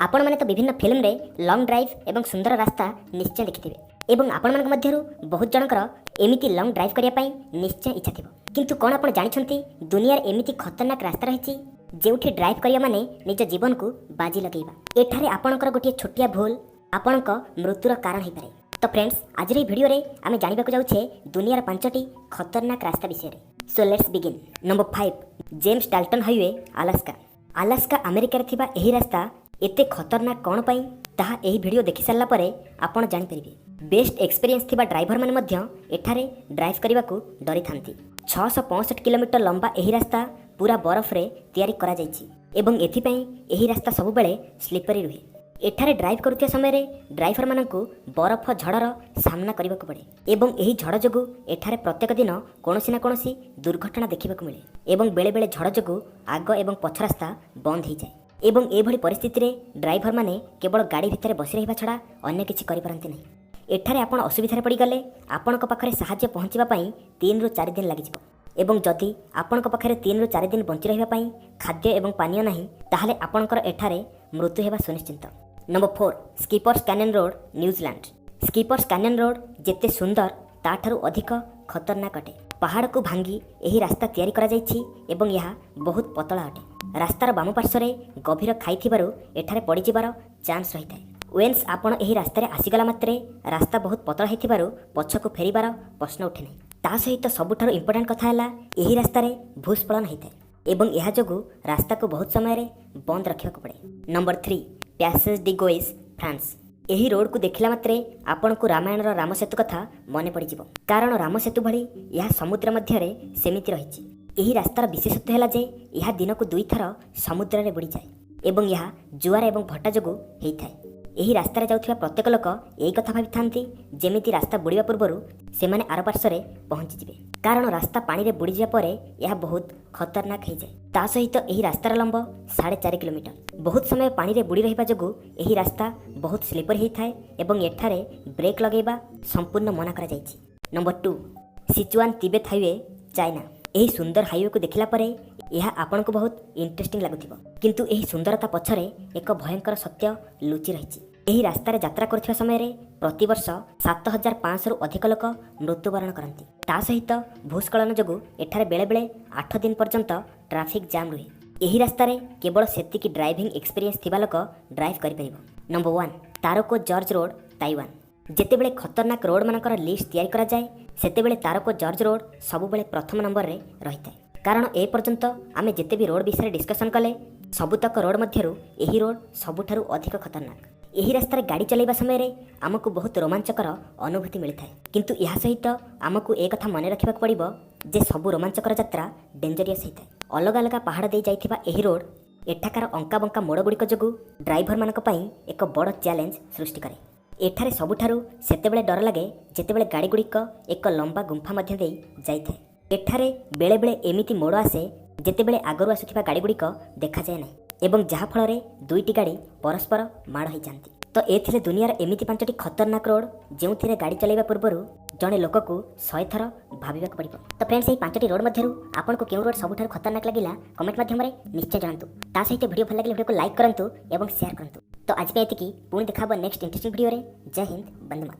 ଆପଣମାନେ ତ ବିଭିନ୍ନ ଫିଲ୍ମରେ ଲଙ୍ଗ୍ ଡ୍ରାଇଭ୍ ଏବଂ ସୁନ୍ଦର ରାସ୍ତା ନିଶ୍ଚୟ ଦେଖିଥିବେ ଏବଂ ଆପଣମାନଙ୍କ ମଧ୍ୟରୁ ବହୁତ ଜଣଙ୍କର ଏମିତି ଲଙ୍ଗ୍ ଡ୍ରାଇଭ୍ କରିବା ପାଇଁ ନିଶ୍ଚୟ ଇଚ୍ଛା ଥିବ। କିନ୍ତୁ କ'ଣ ଆପଣ ଜାଣିଛନ୍ତି, ଦୁନିଆରେ ଏମିତି ଖତରନାକ ରାସ୍ତା ରହିଛି, ଯେଉଁଠି ଡ୍ରାଇଭ୍ କରିବା ମାନେ ନିଜ ଜୀବନକୁ ବାଜି ଲଗେଇବା? ଏଠାରେ ଆପଣଙ୍କର ଗୋଟିଏ ଛୋଟିଆ ଭୁଲ ଆପଣଙ୍କ ମୃତ୍ୟୁର କାରଣ ହୋଇପାରେ। ତ ଫ୍ରେଣ୍ଡସ୍, ଆଜିର ଏହି ଭିଡ଼ିଓରେ ଆମେ ଜାଣିବାକୁ ଯାଉଛେ ଦୁନିଆର ପାଞ୍ଚଟି ଖତରନାକ ରାସ୍ତା ବିଷୟରେ। So let's begin. Number 5, James Dalton Highway, Alaska. Alaska, ଆମେରିକାରେ ଥିବା ଏହି ରାସ୍ତା ଏତେ ଖତରନାକ କ'ଣ ପାଇଁ, ତାହା ଏହି ଭିଡ଼ିଓ ଦେଖିସାରିଲା ପରେ ଆପଣ ଜାଣିପାରିବେ। ବେଷ୍ଟ ଏକ୍ସପିରିଏନ୍ସ ଥିବା ଡ୍ରାଇଭରମାନେ ମଧ୍ୟ ଏଠାରେ ଡ୍ରାଇଭ୍ କରିବାକୁ ଡରିଥାନ୍ତି। 665 କିଲୋମିଟର ଲମ୍ବା ଏହି ରାସ୍ତା ପୁରା ବରଫରେ ତିଆରି କରାଯାଇଛି ଏବଂ ଏଥିପାଇଁ ଏହି ରାସ୍ତା ସବୁବେଳେ ସ୍ଲିପରି ରୁହେ। ଏଠାରେ ଡ୍ରାଇଭ୍ କରୁଥିବା ସମୟରେ ଡ୍ରାଇଭରମାନଙ୍କୁ ବରଫ ଝଡ଼ର ସାମ୍ନା କରିବାକୁ ପଡ଼େ ଏବଂ ଏହି ଝଡ଼ ଯୋଗୁଁ ଏଠାରେ ପ୍ରତ୍ୟେକ ଦିନ କୌଣସି ନା କୌଣସି ଦୁର୍ଘଟଣା ଦେଖିବାକୁ ମିଳେ ଏବଂ ବେଳେବେଳେ ଝଡ଼ ଯୋଗୁଁ ଆଗ ଏବଂ ପଛ ରାସ୍ତା ବନ୍ଦ ହୋଇଯାଏ ଏବଂ ଏଭଳି ପରିସ୍ଥିତିରେ ଡ୍ରାଇଭରମାନେ କେବଳ ଗାଡ଼ି ଭିତରେ ବସି ରହିବା ଛଡ଼ା ଅନ୍ୟ କିଛି କରିପାରନ୍ତି ନାହିଁ। ଏଠାରେ ଆପଣ ଅସୁବିଧାରେ ପଡ଼ିଗଲେ ଆପଣଙ୍କ ପାଖରେ ସାହାଯ୍ୟ ପହଞ୍ଚିବା ପାଇଁ 3ରୁ 4 ଦିନ ଲାଗିଯିବ ଏବଂ ଯଦି ଆପଣଙ୍କ ପାଖରେ 3ରୁ 4 ଦିନ ବଞ୍ଚି ରହିବା ପାଇଁ ଖାଦ୍ୟ ଏବଂ ପାନୀୟ ନାହିଁ, ତାହେଲେ ଆପଣଙ୍କର ଏଠାରେ ମୃତ୍ୟୁ ହେବା ସୁନିଶ୍ଚିତ। Number 4, Skippers Canyon Road, New Zealand. Skippers Canyon Road ଯେତେ ସୁନ୍ଦର, ତାଠାରୁ ଅଧିକ ଖତରନାକ ଅଟେ। ପାହାଡ଼କୁ ଭାଙ୍ଗି ଏହି ରାସ୍ତା ତିଆରି କରାଯାଇଛି ଏବଂ ଏହା ବହୁତ ପତଳା ଅଟେ। ରାସ୍ତାର ବାମ ପାର୍ଶ୍ୱରେ ଗଭୀର ଖାଇ ଥିବାରୁ ଏଠାରେ ପଡ଼ିଯିବାର ଚାନ୍ସ ରହିଥାଏ। ୱେନ୍ସ ଆପଣ ଏହି ରାସ୍ତାରେ ଆସିଗଲା ମାତ୍ରେ ରାସ୍ତା ବହୁତ ପତଳା ହେଇଥିବାରୁ ପଛକୁ ଫେରିବାର ପ୍ରଶ୍ନ ଉଠେ ନାହିଁ। ତା ସହିତ ସବୁଠାରୁ ଇମ୍ପୋର୍ଟାଣ୍ଟ କଥା ହେଲା, ଏହି ରାସ୍ତାରେ ଭୂସ୍ଖଳନ ହୋଇଥାଏ ଏବଂ ଏହା ଯୋଗୁଁ ରାସ୍ତାକୁ ବହୁତ ସମୟରେ ବନ୍ଦ ରଖିବାକୁ ପଡ଼େ। Number 3, Passage de Gois, France. ଏହି ରୋଡକୁ ଦେଖିଲା ମାତ୍ରେ ଆପଣଙ୍କୁ ରାମାୟଣର ରାମ ସେତୁ କଥା ମନେ ପଡ଼ିଯିବ, କାରଣ ରାମ ସେତୁ ଭଳି ଏହା ସମୁଦ୍ର ମଧ୍ୟରେ ସେମିତି ରହିଛି। ଏହି ରାସ୍ତାର ବିଶେଷତ୍ୱ ହେଲା ଯେ ଏହା ଦିନକୁ ଦୁଇଥର ସମୁଦ୍ରରେ ବୁଡ଼ିଯାଏ ଏବଂ ଏହା ଜୁଆର ଏବଂ ଭଟ୍ଟା ଯୋଗୁଁ ହେଇଥାଏ। ଏହି ରାସ୍ତାରେ ଯାଉଥିବା ପ୍ରତ୍ୟେକ ଲୋକ ଏହି କଥା ଭାବିଥାନ୍ତି, ଯେମିତି ରାସ୍ତା ବୁଡ଼ିବା ପୂର୍ବରୁ ସେମାନେ ଆର ପାର୍ଶ୍ୱରେ ପହଞ୍ଚିଯିବେ, କାରଣ ରାସ୍ତା ପାଣିରେ ବୁଡ଼ିଯିବା ପରେ ଏହା ବହୁତ ଖତରନାକ ହେଇଯାଏ। ତା ସହିତ ଏହି ରାସ୍ତାର ଲମ୍ବ 4.5 କିଲୋମିଟର। ବହୁତ ସମୟ ପାଣିରେ ବୁଡ଼ି ରହିବା ଯୋଗୁଁ ଏହି ରାସ୍ତା ବହୁତ ସ୍ଲିପରି ହେଇଥାଏ ଏବଂ ଏଠାରେ ବ୍ରେକ୍ ଲଗାଇବା ସମ୍ପୂର୍ଣ୍ଣ ମନା କରାଯାଇଛି। Number 2, Sichuan Tibet Highway, China. ଏହି ସୁନ୍ଦର ହାଇୱେକୁ ଦେଖିଲା ପରେ ଏହା ଆପଣଙ୍କୁ ବହୁତ ଇଣ୍ଟରେଷ୍ଟିଂ ଲାଗୁଥିବ, କିନ୍ତୁ ଏହି ସୁନ୍ଦରତା ପଛରେ ଏକ ଭୟଙ୍କର ସତ୍ୟ ଲୁଚି ରହିଛି। ଏହି ରାସ୍ତାରେ ଯାତ୍ରା କରୁଥିବା ସମୟରେ ପ୍ରତିବର୍ଷ 7500ରୁ ଅଧିକ ଲୋକ ମୃତ୍ୟୁବରଣ କରନ୍ତି। ତା ସହିତ ଭୂସ୍ଖଳନ ଯୋଗୁଁ ଏଠାରେ ବେଳେବେଳେ 8 ଦିନ ପର୍ଯ୍ୟନ୍ତ ଟ୍ରାଫିକ୍ ଜାମ୍ ରୁହେ। ଏହି ରାସ୍ତାରେ କେବଳ ସେତିକି ଡ୍ରାଇଭିଂ ଏକ୍ସପିରିଏନ୍ସ ଥିବା ଲୋକ ଡ୍ରାଇଭ୍ କରିପାରିବ। Number 1, Taroko Gorge Road, Taiwan. ଯେତେବେଳେ ଖତରନାକ ରୋଡମାନଙ୍କର ଲିଷ୍ଟ ତିଆରି କରାଯାଏ, ସେତେବେଳେ ତାରୋକୋ ଜର୍ଜ ରୋଡ୍ ସବୁବେଳେ ପ୍ରଥମ ନମ୍ବରରେ ରହିଥାଏ, କାରଣ ଏ ପର୍ଯ୍ୟନ୍ତ ଆମେ ଯେତେ ବି ରୋଡ୍ ବିଷୟରେ ଡିସ୍କସନ୍ କଲେ, ସବୁତକ ରୋଡ୍ ମଧ୍ୟରୁ ଏହି ରୋଡ୍ ସବୁଠାରୁ ଅଧିକ ଖତରନାକ। ଏହି ରାସ୍ତାରେ ଗାଡ଼ି ଚଲାଇବା ସମୟରେ ଆମକୁ ବହୁତ ରୋମାଞ୍ଚକର ଅନୁଭୂତି ମିଳିଥାଏ, କିନ୍ତୁ ଏହା ସହିତ ଆମକୁ ଏ କଥା ମନେ ରଖିବାକୁ ପଡ଼ିବ ଯେ ସବୁ ରୋମାଞ୍ଚକର ଯାତ୍ରା ଡେଞ୍ଜରିୟସ୍ ହୋଇଥାଏ। ଅଲଗା ଅଲଗା ପାହାଡ଼ ଦେଇ ଯାଇଥିବା ଏହି ରୋଡ୍ ଏଠାକାର ଅଙ୍କାବଙ୍କା ମୋଡ଼ଗୁଡ଼ିକ ଯୋଗୁଁ ଡ୍ରାଇଭରମାନଙ୍କ ପାଇଁ ଏକ ବଡ଼ ଚ୍ୟାଲେଞ୍ଜ ସୃଷ୍ଟି କରେ। ଏଠାରେ ସବୁଠାରୁ ସେତେବେଳେ ଡର ଲାଗେ, ଯେତେବେଳେ ଗାଡ଼ିଗୁଡ଼ିକ ଏକ ଲମ୍ବା ଗୁମ୍ଫା ମଧ୍ୟ ଦେଇ ଯାଇଥାଏ। ଏଠାରେ ବେଳେବେଳେ ଏମିତି ମୋଡ଼ ଆସେ, ଯେତେବେଳେ ଆଗରୁ ଆସୁଥିବା ଗାଡ଼ିଗୁଡ଼ିକ ଦେଖାଯାଏ ନାହିଁ ଏବଂ ଯାହାଫଳରେ ଦୁଇଟି ଗାଡ଼ି ପରସ୍ପର ମାଡ଼ ହୋଇଯାନ୍ତି। ତ ଏ ଥିଲେ ଦୁନିଆର ଏମିତି ପାଞ୍ଚଟି ଖତରନାକ ରୋଡ଼, ଯେଉଁଥିରେ ଗାଡ଼ି ଚଲାଇବା ପୂର୍ବରୁ ଜଣେ ଲୋକକୁ 100 ଥର ଭାବିବାକୁ ପଡ଼ିବ। ତ ଫ୍ରେଣ୍ଡସ୍, ଏହି ପାଞ୍ଚଟି ରୋଡ଼ ମଧ୍ୟରୁ ଆପଣଙ୍କୁ କେଉଁ ରୋଡ଼ ସବୁଠାରୁ ଖତରନାକ ଲାଗିଲା, କମେଣ୍ଟ ମାଧ୍ୟମରେ ନିଶ୍ଚୟ ଜଣାନ୍ତୁ। ତା ସହିତ ଭିଡ଼ିଓ ଭଲ ଲାଗିଲେ ଭିଡ଼ିଓକୁ ଲାଇକ୍ କରନ୍ତୁ ଏବଂ ସେୟାର କରନ୍ତୁ। ତ ଆଜି ପାଇଁ ଏତିକି। ପୁଣି ଦେଖା ହେବ ନେକ୍ସଟ ଇଣ୍ଟରେଷ୍ଟିଂ ଭିଡ଼ିଓରେ। ଜୟ ହିନ୍ଦ, ବନ୍ଦେ ମାତରମ୍।